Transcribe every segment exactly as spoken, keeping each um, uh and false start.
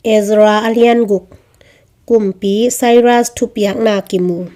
Ezra a lian guk. Kumpi Cyrus thupiakna kimu.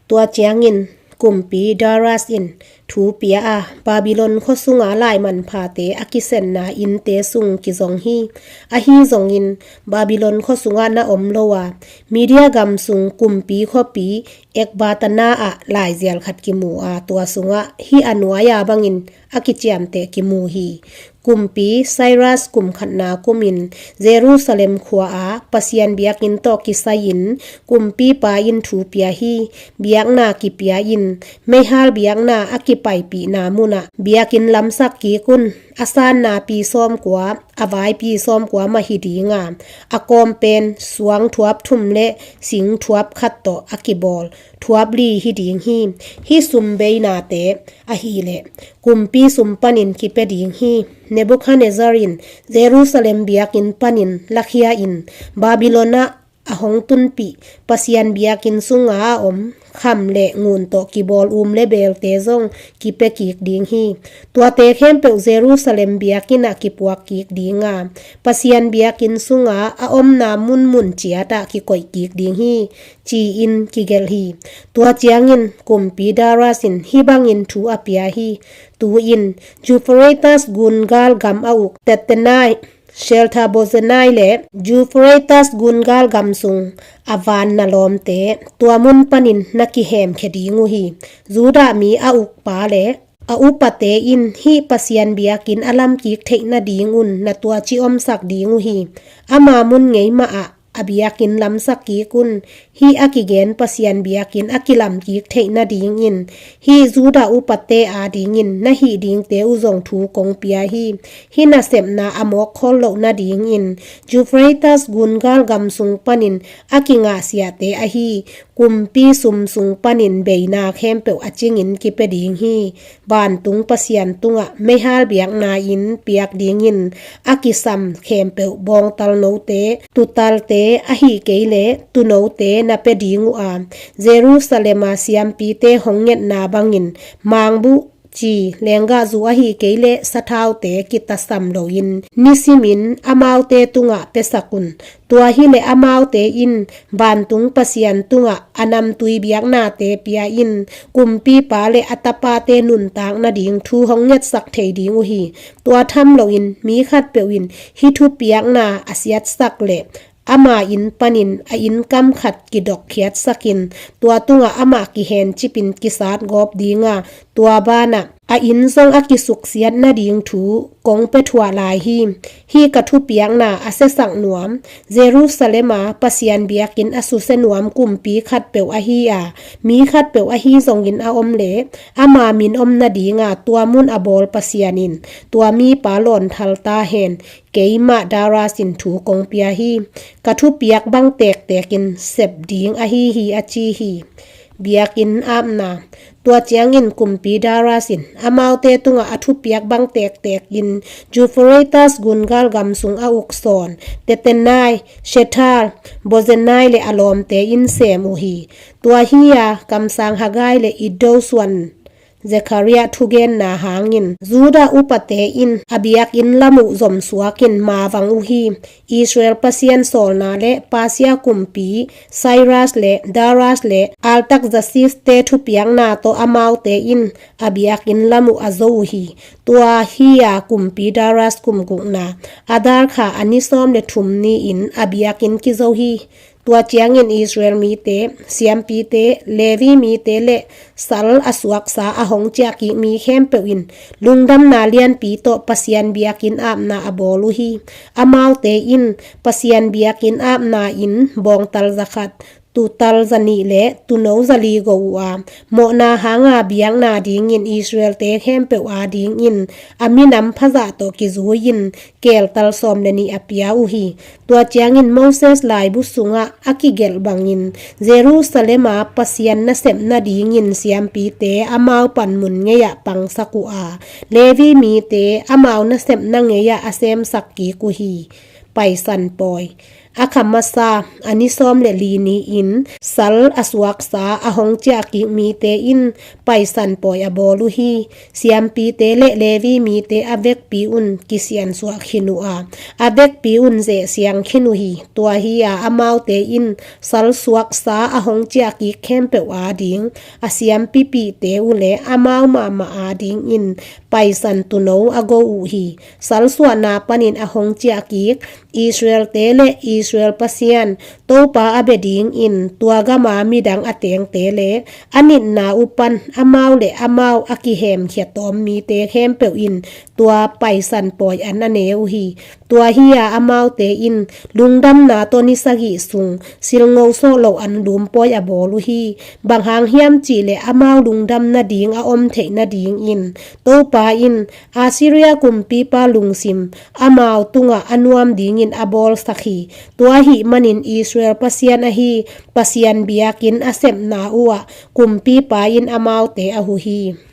Tua ciangin kumpi Darius in thu pia a, Babylon khua sunga lai manphate a kisenna innte sung kizong hi. Ahi zongin Babylon khua sungah na om lo a, Media gam sung kumpi khuapi Ekbatana ah laizial khat kimu a, tua sungah hih a nuai-a bangin a kiciamteh kimu hi. Kumpi Cyrus kum khatna kumin Jerusalem khua-a Pasian biakinn tawh kisai-in kumpipa in thu pia hi. Biakna kipia in, meihal biakna a kipaipihna munah biakinn lamsak kik un. A sanna pi sawmkua, a vaipi sawmkua mah hi dinga, a kawm pen suang thuap thum le sing thuap khat tawh a kibawl thuap li hi ding hi. Hih sum beinate ahileh kumpi sum panin kipia ding hi. Nebuchadnezzar in Jerusalem biakinn panin lakhia in, Babylon ah a hong tunpih Pasian biakinn sunga a om kham le ngun tawh kibawl um le belte zong kipia kik ding hi. Tuate khempeuh Jerusalem biakinn ah kipuak kik dinga, Pasian biakinn sunga a omna munmun ciatah kikoih kik ding hi, ci-in kigelh hi. Tua ciangin kumpi Darius in hih bangin thu a pia hi. Tu-in Euphrates gungal gam a uk Tattenai, Shetharbozenai le Euphrates gungal gam sung a van na lawmte tua mun panin na kihemkhia ding uh hi. Judah mi a ukpa le a upate in hih Pasian biakinn a lamkik theih nadingun na tuaci omsak ding uh hi. Ama mun ngei mahah a biakinn lamsak kik un. Hih a kigen Pasian biakinn a kilamkik theih nadingin hih Judah upate adingin na hih dingte uh zong thu kong pia hi. Hih nasepna a mawk khol loh nadingin Euphrates gungal gam sung panin a kingahsiahte ahi kumpi sum sung panin beina khempeuh a cingin kipia ding hi. Vantung Pasian tungah meihal biakna in piak dingin a kisam khempeuh bawngtal note, tutalte, ahi kei le tunote na pia ding uh a, Jerusalem a siampite hong ngetna bangin mangbuh, ci, lenggahzu ahi kei le sathaute kitasam loin nisimin amaute tungah piasak un. Tua hileh amaute in vantung Pasian tungah a namtui biaknate pia in, kumpipa le a tapate nuntak nading thu hong ngetsak thei ding uh hi. Tua tham loin mi khatpeuh in hih thupiakna a siatsak le ama inn panin a innkam khat kidokkhiatsakin, tua tungah amah kihencipin kisatgawp dinga, tua banah a inn zong a kisuksiat nading thu kong pia thuah lai hi. Hih ka thupiakna a siasak nuam, Jerusalem a Pasian biakinn a susia nuam kumpi khatpeuh ahi a, mi khatpeuh ahi zongin a om le ama min om nadinga tua mun a bawl Pasian in tua mipa lawnthal ta hen. Keimah Darius in thu kong pia hi. Ka thupiak bang tektekin sep ding ahi hi, a ci hi. Biakinn apna. Tua ciangin kumpi Darius in amaute tungah a thupiak bang tektekin Euphrates gungal gam sung a uk sawn Tattenai, Shethar-bozenai le a lawmte in sem uh hi. Tua hi-a kamsang Haggai le Iddo suan Zekhariah thugenna hangin Judah upate in a biakinn lam uh zomsuakin mavang uh hi. Israel Pasian sawlna le Persia kumpi Cyrus le Darius le Artaxerxes-te thupiakna tawh amaute in a biakinn lam uh a zo uh hi. Tua hi-a kumpi Darius kum gukna Adar kha a ni sawm le thum ni-in a biakinn kizo hi. Tua ciangin Israel mite, siampite, Levi mite le sal a suaksa a hong ciahkik mi khempeuh in lungdamna lianpi tawh Pasian biakinn apna a bawl uh hi. Amaute in Pasian biakinn apna in bawngtal zakhat, tutal zanih le tuno zali go uh a, mawhna hanga biakna dingin Israel-te khempeuh adingin a minam phazah tawh kizui-in keltal sawm le nih a pia uh hi. Tua ciangin Moses laibu sungah a kigelh bangin Jerusalem a Pasian nasep nadingin siampite amau panmun ngei-ah pangsak uh a, Levi mite amau nasepna ngei-ah a semsak kik uh hi. Paisan pawi. A kha masa a ni sawm le li ni-in sal a suaksa a hong ciahkik mite in Paisan pawi a bawl uh hi. Siampite le Levi mite a vekpi un kisiansuak khin uh a, a vekpi un zehsiang khin uh hi. Tua hi-a amaute in sal suaksa a hong ciahkik khempeuh ading a siampipihte uh le amau mahmah adingin Paisan tuuno a go uh hi. Salsuahna panin a hong ciahkik Israel-te le Israel Pasian Topa a bia dingin tua gama midang a tengte le a nitna uh pan amau le amau a kihemkhia tawm mite khempeuh in tua Paisan pawi an a ne uh hi. Tua hi-a amaute in lungdamna tawh ni sagih sung silngo sawh lo an lum pawi a bawl uh hi. Bang hang hiam cihleh amau lungdam nading a om theih nadingin Topa in Assyria kumpipa lungsim amau tungah a nuam dingin a bawlsak hi. Tua ahih manin Israel Pasian ahi Pasian biakinn a sepna uhah kumpipa in amaute a huh hi.